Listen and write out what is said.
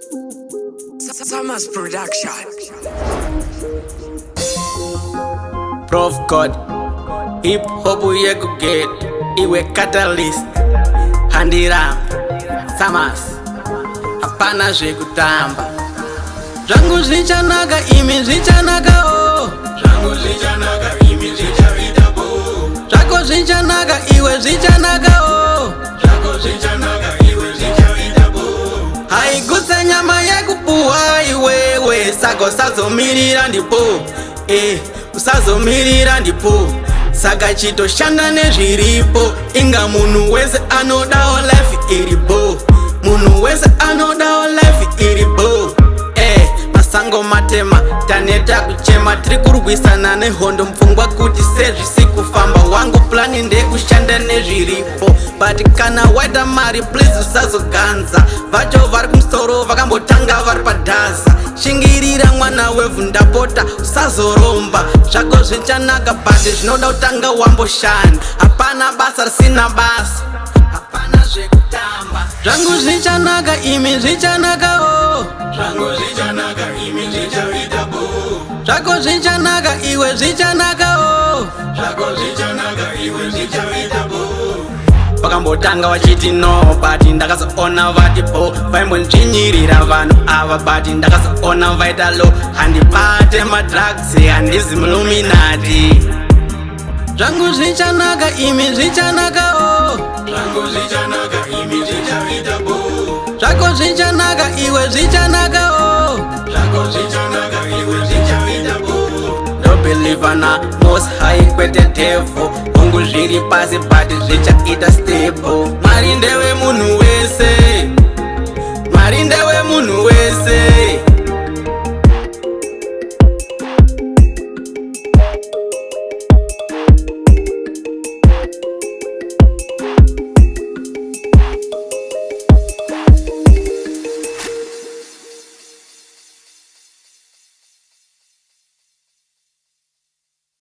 Summers Production. Prof God, hip hop yekuget iwe catalyst, handiramba Summers, hapana zvekutamba. Zvangu zvichanaka imi, zvichanaka o. Zvangu zvichanaka imi, zvichaita bo. Zvako zvichanaka iwe, zvichanaka o. Zvako zvichanaka iwe, zvichaita bo. Haigutse nyama yekupuhwa iwewe, saka usazomirira ndipo, usazomirira ndipo. Saka chitoshanda nezviripo. Inga munhu wese anodawo life iripo, munhu wese anodawo life iripo. Masango matema, taneta kuchema, tiri kurwisana nehondo mupfungwa kuti sezvisi kufamba. Wangu plan ndekushanda nezviripo, but kana waita mari, please usazoganza. Vacho vari kumusoro vakambotanga vari padhaza. Shingirira mwana wevhu, ndapota, usazoromba. Zvako zvichanaka, but zvinoda kutanga wamboshanda. Hapana basa risina basa, hapana zvekutamba. Zvangu zvichanaka imi, zvichanaka o. Zvangu zvichanaka imi, zvichaita bo. Zvako zvichanaka iwe, zvichanaka o. Zvako zvichanaka iwe, zvichaita bo. Vakambotanga vachiti no, but ndakazoona vati bo. Vaimbonzvinyirira vanhu ava, but ndakazoona vaita lo. Handibate madrugs, handizi muIlluminati. Zvangu zvichanaka imi, zvichanaka o. Zvangu zvichanaka imi, zvichaita bo. Zvako zvichanaka iwe, zvichanaka o. Zvako zvichanaka iwe, zvichaita bo. Ndobelieva na Most High, kwete devil. Hongu zviri pasi, but zvichaita stable. Mwari ndewe munhu wese.